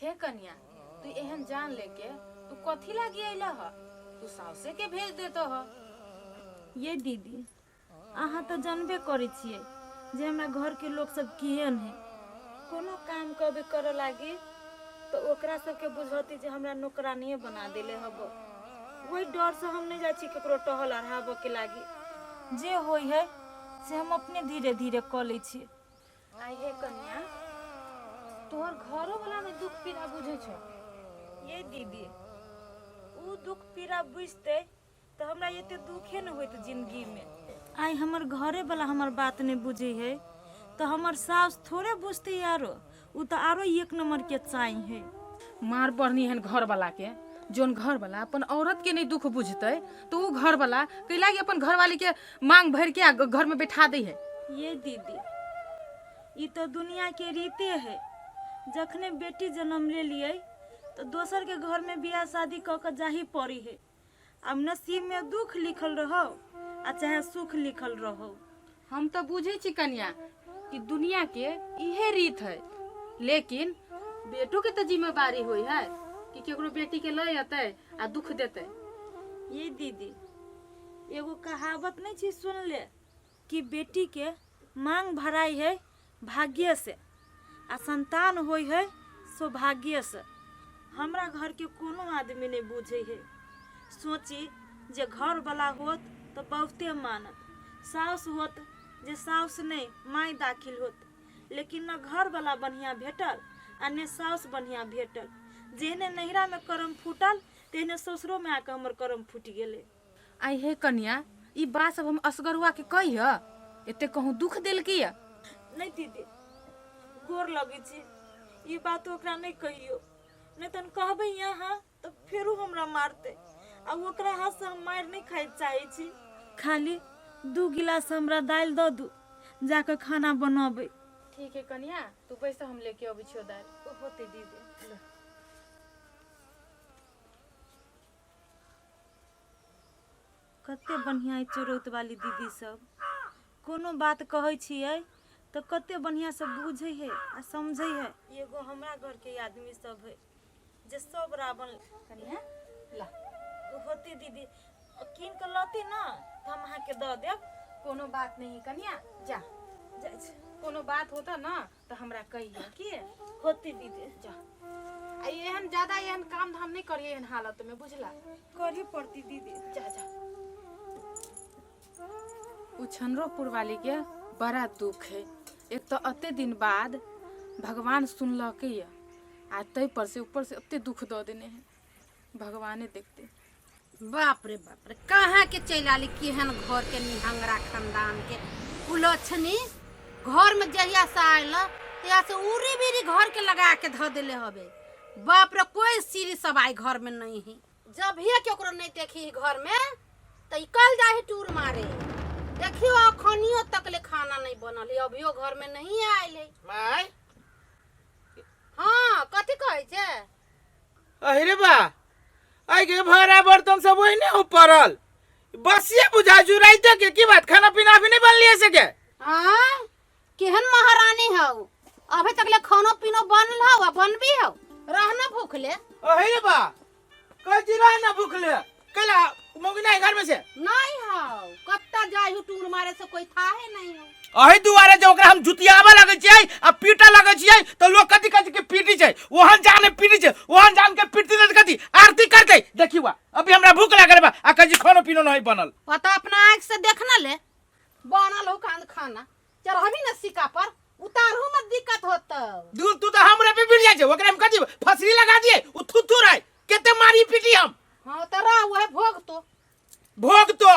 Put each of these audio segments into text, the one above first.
हे कनिया, तू एहन जान लेके तू कथी लागी अइला ह? तू साउसे के भेज देतो ह। ये दीदी, अहाँ तऽ जानबे करै छियै जे हमरा घरके लोक सब केहन है। कोनो काम कभी करऽ लागी तऽ ओकरा सबके बुझौती जे हमरा नौकरानिए बना देले हब। ओहि डरसँ हम नहि जाइ छी ककरो टहल अढ़ाबऽके लागी। जे होइ है से हम अपने धीरे धीरे कऽ लै छी। आइ हे कनिया, तोहर घरो वाला में दुख पीड़ा बुझै छौ? ये दीदी, उ दुख पीड़ा बुझतै तऽ हमरा एते दुखे नहि होइत जिंदगीमे। आइ हमर घरे वाला हमर बात नहि बुझै है तऽ हमर साउस थोड़े बुझतै आरो। उ तऽ आरो एक नंबर के चाही है। मार पड़नी एहन घर वाला के, जोन घर वाला अपन औरत के नहीं दुख बुझतै तो उ घर वाला कैला कि अपन घर वाली के मांग भर के आ घर में बैठा दै है। ये दीदी, ई तो दुनिया के रीते है। जखने बेटी जन्म ले लिए तो दोसर के घर में बियाह शादी कऽ के जाही पड़ी है। अब नसीब में दुख लिखल रहो आ चाहे सुख लिखल रहो। हम तो बुझे छी कन्या कि दुनिया के इहे रीत है, लेकिन बेटो के तो जिम्मेदारी होई है कि केकरो बेटी के लय अतै आ दुख देतै। ये दीदी, एगो कहावत नहीं छी सुन ले कि बेटी के मांग भराई है भाग्य से आ संतान होई है सौभाग्य से। हमरा घर के कोनो आदमी नहीं बुझे है। सोची जे घर वाला होत तो बहुते मानत, साउस होत जे साउस नहीं माई दाखिल होत, लेकिन न घर वाला बढ़िया भेटल आ ने साउस बढ़िया भेटल। जेहने नैहरा में करम फूटल तेहने ससुरो में आके हमर करम फूटि गेलै। आई हे कन्या, ई बात सब हम असगरुआ के कही ह, एते कहूँ दुख देलकी या? नहीं दीदी, गोर लगै छी, ई बात ओकरा नहीं कहियो, नहीं तन कहबै यहाँ तऽ फेरो हमरा मारतै आ ओकरा हाथ से हम मारि नहीं खाइ चाहै छी। खाली 2 गिलास हमरा दालि दऽ दू, जाकऽ खाना बनबै। ठीक है कन्या, तू बैस, हम लेके अबै छियौ दालि। होतै दीदी। कते बढ़िया है चोरौत वाली दीदी सब, कोनो बात कहै छियै तऽ कते बढ़िया से बुझै है आ समझै है। एगो हमरा घर के आदमी सब है जे सब रावण। कनिया ला। होती दीदी, कीन के लती ना तऽ हम अहाँके दऽ देब। कोनो बात नहीं कनिया, जा जाइ छी। कोनो बात होता ना तऽ हमरा कहियो की होती दीदी। जा, आ एहन ज्यादा एहन काम धाम नहीं करिए एहन हालत में, बुझला? करही पड़ती दीदी। जा जा। उ छनरोपुर वाली के बड़ा दुख है। एक तो अते दिन बाद भगवान सुनलकै या आ तै पर से ऊपर से अते दुख दऽ देने है, भगवाने देखते। बाप रे बाप रे, कहाँ के चलि आली? केहन घर के निहंगरा खानदान के कुलक्षणी घर में जहिया से आयल तहिया से उड़ी बीड़ी घर के लगा के धऽ देले हबे। बाप रे, कोई सीढ़ी सब आई घर में नहीं है। जब ही केकरो नहीं देखी घर में तो ई कल जाही टूर मारे। देखियो अखनियो तक ले खाना नहीं बनल है, अभियो घर में नहीं आयल है। माय। हाँ, कथी कहै छै? अरे बा, आई के भरा बर्तन सब ओहिने हो पड़ल, बसिए बुझा जुराइते के की बात? खाना पीना अभी नहीं बनलिए से के? हाँ, केहन महारानी हौ, अभी तक ले खानो पीनो बनल हौ आ बनबी हौ, रहना भूखले। अरे बा, कथी रहना भूखले? कैला मोगिना है घर में से? नहीं हौ, कत्ता जाय हु टूर मारे से कोई थाहे नहीं हौ। अही दुआरे जे ओकरा हम जुतियाबऽ लगै छियै आ पीटऽ लगै छियै तऽ लोक कथी कथी के पीटी छै, ओहन जान पीटी छै, ओहन जान के पीटती तऽ कथी आरती करतै। देखी वा, अभी हमरा भूख लागल बा आ कहै छी खानो पीनो नहीं बनल। पता अपना आँख से देखना ले बनल हो कान खाना चढ़बी ना सिक्का पर उतारहू में दिक्कत होतौ। दू तू तऽ हमरे पे भिड़ जाइ छै, ओकरा हम कथी फसरी लगा दिए, उ थू थू रहै, केते मारी पीटी हम। हाँ तऽ रह वह भोग तो। भोग तो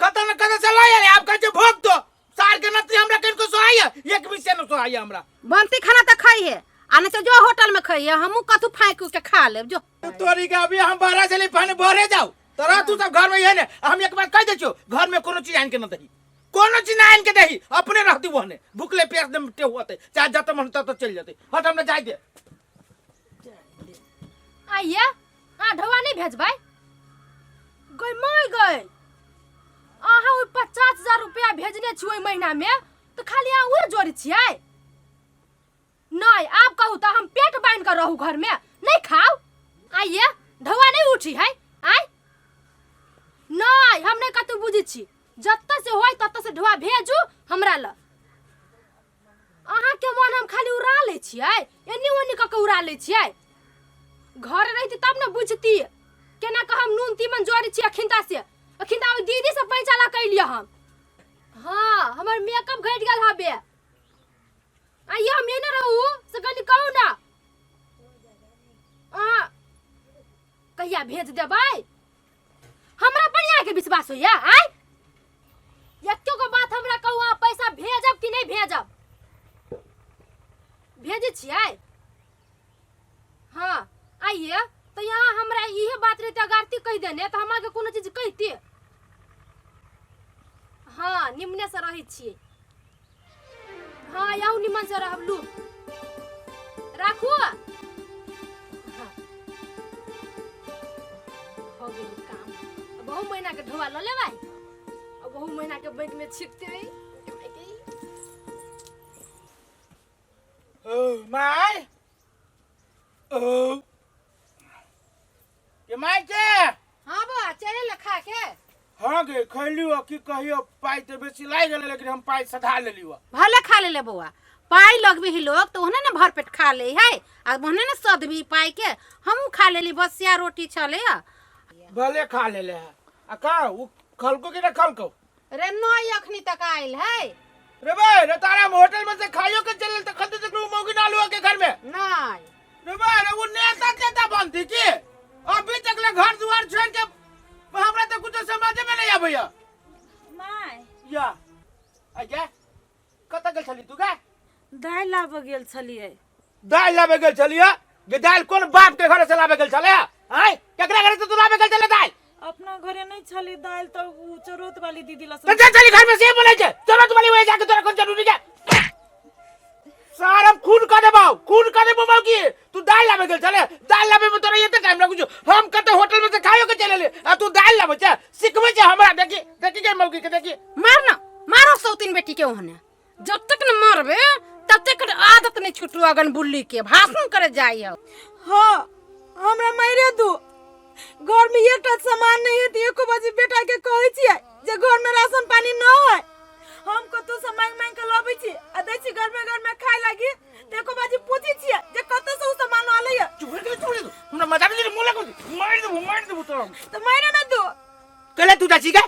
कतऽ न कतऽ से लऽ आयल, आब कहै छै भोग तो। सार के नती हमरा कनिको सोहाइए, एक भी से न सोहाइए हमरा। बनती खाना तऽ खाइहे आ नहीं तो जो होटल में खाइहे, हमहूँ कथू फाँकि के खा लेब जो। तोरी के अभी हम बहरा चली पानी बहरे जाओ तोरा तू सब घर में ये ने। हम एक बार कह दे छियो, घर में कोनो चीज आन के न दही, कोनो चीज ना आन के दही, अपने रहती ओहने भूखले प्यास दे टे होते, चाहे जत मन तत चल जते। हट, हमरा जाय दे। आइए आ ढौआ नहीं भेजबै गई my गई। अहाँ ओहि 50,000 रुपया भेजने छी ओहि महीना में, तऽ खाली अहाँ उहे जोड़ै छियै? नहीं, आब कहू तऽ हम पेट बान्हि कऽ रहू। घर में नहीं खाओ आइए ढौआ नहीं उठी है आय नहीं हम नहीं कतौ बुझै छी जतऽ से होय ततऽ से ढौआ भेजू हमरा लग। अहाँके मन हम खाली उड़ा लै छियै, एन्नी ओन्नी कऽ के उड़ा लै छियै। घर रहिती तब ने बुझती केना कऽ हम नून तीमन जोड़ै छी अखिनता से। अखिनता ओहि दीदी से पैंचा लऽ कऽ एलियै हम। हाँ, हमर मेकअप घटि गेल हबे। आइए हम एने रहू से कनि कहू ना, अहाँ कहिया भेज देबै? हमरा पर अहाँके विश्वास होइया? आय एको गो बात हमरा कहू, अहाँ पैसा भेजब कि नहि भेजब? भेजै छियै? हाँ आइए तो यहाँ हमरा इहे बात रहते अगारती कहि देने तऽ हम अहाँके कोनो चीज कहिती। हाँ निमने से रहै छियै। हाँ आउ निमन से रहब। लू राखू। हाँ हो गेल काम। अब बहु महीना के ढोआ लऽ लेबै, अब बहु महीना के बैंक में छिपते। ओ my, ओ के my के। हाँ बौआ, चले ले खा के। हाँ गे, खैली हो की कहियो, पाई तो बेसी लागि गेलै लेकिन हम पाई सधा लेली हो। भले खा ले बौआ, पाई लगबी ही लोग तो ओहने ने भर पेट खा ले है आ ओहने ने सदबी पाई के। हमहूँ खा लेली, बसिया रोटी छले। भले खा लेले है। आ का उ खलको कि ना खलको? रे नई अखनी तक आयल है। रे भाई रे, तारा हम होटल में से खाइयो के चलल त खते तक मौगी ना लुआ के घर में नहीं। रे भाई रे, वो नेता तेता बनती की अभी तक ले घर द्वार छोड़ के हमरा तो कुछ समझ में नहीं आबैया। My या आजा, कत गेल छली तू गा? दालि लाबऽ गेल छलियै। दालि लाबे गेल छलियै? गे दालि कोन बाप के घर से लाबे गेल छलै? आय केकरा घर से तू लाबे गेल छलै दालि? अपना घरे नहीं छली दालि तऽ उ चरोत वाली दीदी लग। तऽ जा छली घर में से बोलै छै चरोत वाली वही जाके तोरा कोन जरूरी के? सार हम खून कर देबौ, खून कर देबौ बाबू की तू दालि लाबे गेल छलै? दालि लाबे में तोरा एते टाइम लागू छौ? हम कते होटल में से खाइयो के चलि एलियै आ तू दालि लाबे छै, सिखबै छै हमरा। देखी देखी के मौगी के देखी। मार ना, मारो सौतीन बेटी के, ओहने जब तक न मारबे तब तक आदत नहीं छुटू अगन बुल्ली के भाषण करे जाई हो। हाँ हमरा मारे दू, घर में एकटा सामान नहीं है तो एको बजे बेटा के कहै छियै जे घर में राशन पानी न है, हम कतौ से मांग मांग के लबै छी आ दै छी घर में, घर में खाय लागी तो एको बजे पूछै छियै जे कतौ से उ सामान आलै है। चुप हो जा, चुप हो जा। हमरा मजा नहीं मुंह लगो, मार देबो, मार देबो तोरा। तो मारे ना दू। कले तू जाची के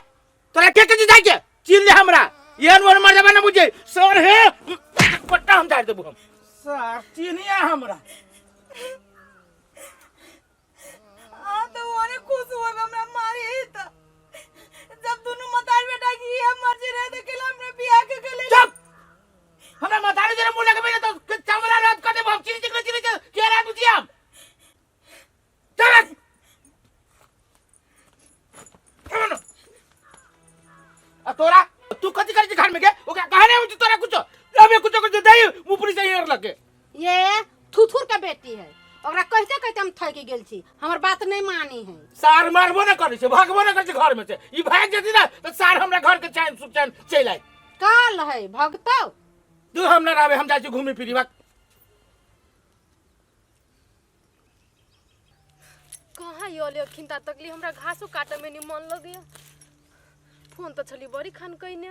तोरा के के जाय के चिन ले हमरा एहन वर मर जाबे ना बुझे सर हे पट्टा हम झाड़ देबो हम सर चिनिया हमरा। आ तो ओने खुश हुआ हमरा मारे ही त जब दोनों मतार बेटा की ये मर्जी रहे तो केला हमरा बियाह के गेले। चुप, हमरा मतारी जरा मुंह लगबे ना तो चमड़ा रात कर देबो हम। चिनी चिकने चिनी के रात बुझी हम चल आ तोरा तू कथी करै छी घर में के? ओकरा कहे नहीं होई तोरा कुछ, अबे कुछ कुछ दे ऊपर से एयर लगे। ये थुथुर के बेटी है, ओकरा कहते कहते हम थक गेल छी, हमर बात नहीं मानी है। सार मारबो न करै छै, भागबो न करै छै घर में से, ई भाग जेती ना त सार हमरा घर के चैन सुख चैन चलि आइ। काल है भगतौ तू हम न रहबे, हम जाइ छी घूमी फिरी। भाग कहाँ यो अखिनता तकली, हमरा घासो काटे में नहीं मन लगैया। फोन तऽ छली बड़ी खान कइने,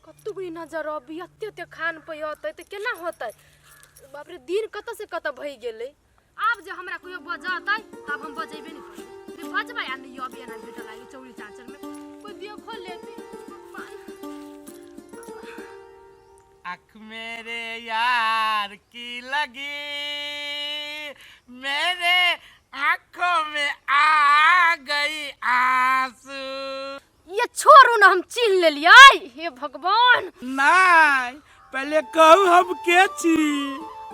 कतौ भी नजर अबी एते एते खान पे अतै तऽ केना होतै? बाप रे, दिन कतऽ से कतऽ भइ गेलै। आब जे हमरा कोइ बजतै तब हम बजेबे नहि करबै। बजबै आ नहि अबी एना भेटऽ लागि चौरी चाचर में कोइ देखो लेतै। आँख मेरे यार की लगी मेरे आँखों में आ गई आंसू। ये छोड़ू ना, हम चिन्ह लेलियै। हे भगवान। नहीं पहले कहू हम के छी?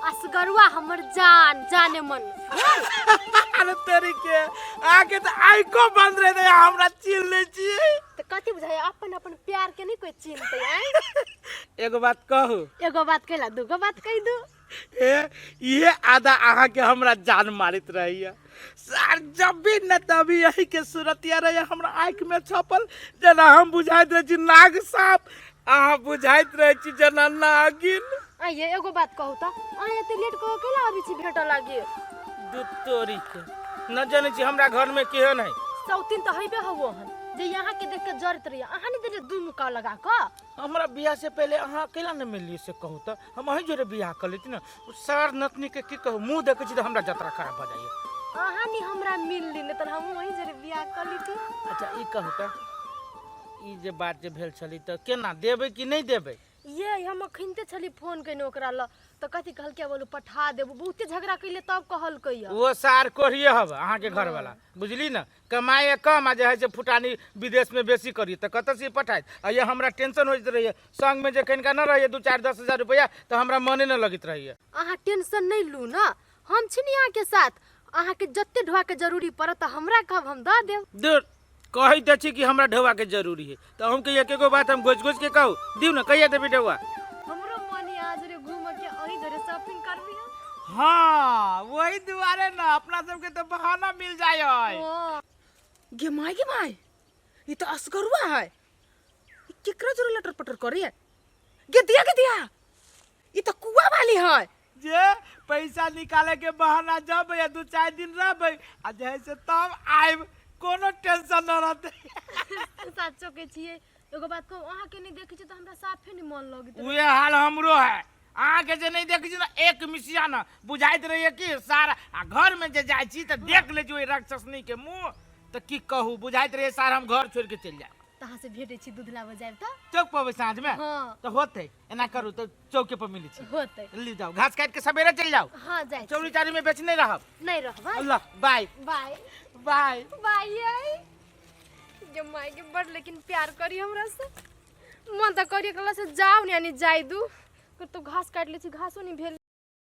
असगरुआ हमर जान जाने मन। अरे तेरी के आके तो आइको बंद रहे थे, हमरा चिन्ह ले छी। तो कथी बुझाय अपन अपन प्यार के नहीं कोई चिन्हते? आय एगो बात कहू? एगो बात कहला दूगो बात कह दू। ए ये आधा अहाँ के हमरा जान मारित रहिया सर, जब भी न तभी यही के सूरतिया रहे हमरा आँख में छपल, जेना हम बुझाइत रहे छी नाग साप, अहाँ बुझाइत रहे छी जेना नागिन। आइए एगो बात कहू त, अहाँ एते लेट कऽ केला आबै छी भेटऽ लागी? दूध तोरी के न जानै छी हमरा घर में केहन है। सौतीन तऽ हेबे हौ हन जे यहाँ के देख के जरत रहिए, अहाँ नहीं देलियै दू मुक्का लगा कऽ? हमरा बियाह से पहले अहाँ अकेला न मिललियै से कहू त, हम अहीं जोरे बियाह कर लेती न। सार नतनी के की कहू, मुँह देखै छी तऽ हमरा जतरा खराब भऽ जाइए। अहाँ नहीं हमरा मिलली नहीं तऽ हम वहीं जोरे बियाह कर लेती। अच्छा ई कहू त, ई जे बात जे भेल छली तऽ केना देबै कि नहि देबै? ये हम अखनते छली फोन केने ओकरा ल, तऽ कथी कहलकै बोलू पठा देबू, बहुते झगड़ा कैले तब कहलकै। वो सार कोढ़िए हब अहाँके घरवाला, बुझली न? कमाए कम आ जे है से फुटानी विदेश में बेसी करी तऽ कतऽ से पठायत। आ ये हमरा टेंशन होइत रहैए, संगमे जे कनिका न रहैए 2-4-10 हजार रुपैआ तऽ हमरा मने न लगैत रहैए। अहाँ टेंशन नहीं लू न, हम छी ने अहाँके साथ, अहाँके जते ढोआ के जरूरी पड़त तऽ हमरा कहब, हम दऽ देब। दूर कहै तऽ छी कि हमरा ढोआ के जरूरी है, तऽ हम कहिए एगो बात हम घोसि घोसि के कहू दिउ न, कहिया देबी ढोआ? हमरो मन है आज रे घूम के अहीं जरे शॉपिंग करबी हम। हाँ वही दुआरे न अपना सबके तो बहाना मिल जाय है। गे माय गे माय, ई तो असगरुआ है, ई केकरा जोरे लटर पटर करे है? गे दिया गे दिया, ई तो कुआ वाली है। जे पैसा निकाले के बहाना जब या 2-4 दिन रहबै आ जे है से तब आयब, कोनो टेंशन न रहतै। साचो के छियै, एगो बात कहू, अहाँ के नहीं देखै छी तऽ हमरा साफे नहीं मन लगैत। उहे हाल हमरो है, अहाँके जे नहीं देखै छी न एक मिसिया न बुझाइत रहैए कि सारा, आ घर में जे जाइ छी तऽ देख लै छी ओहि राक्षसनी के मुँह तऽ की कहू, बुझाइत रहैए सारा हम घर छोड़ि के चलि जायब। तऽ अहाँ से भेटै छी दूध लाबऽ जायब तऽ? चौक पर अबै साँझ में? हाँ। तऽ होतै, एना करू तऽ चौके पर मिलै छी। होतै। ली जाउ, घास काटि के सवेरे चलि जाउ। हाँ जाइ छी। चौरी चारी में बेचने रहब। नहीं रहबै। ल बाय। बाय। बाय। बाय। ये माय के बड़ लेकिन प्यार करी हमरा से, मन तऽ करी एकरा से जाउ ने यानी जाय दू, तो घास काटि लै छी, घासो नहीं भेल।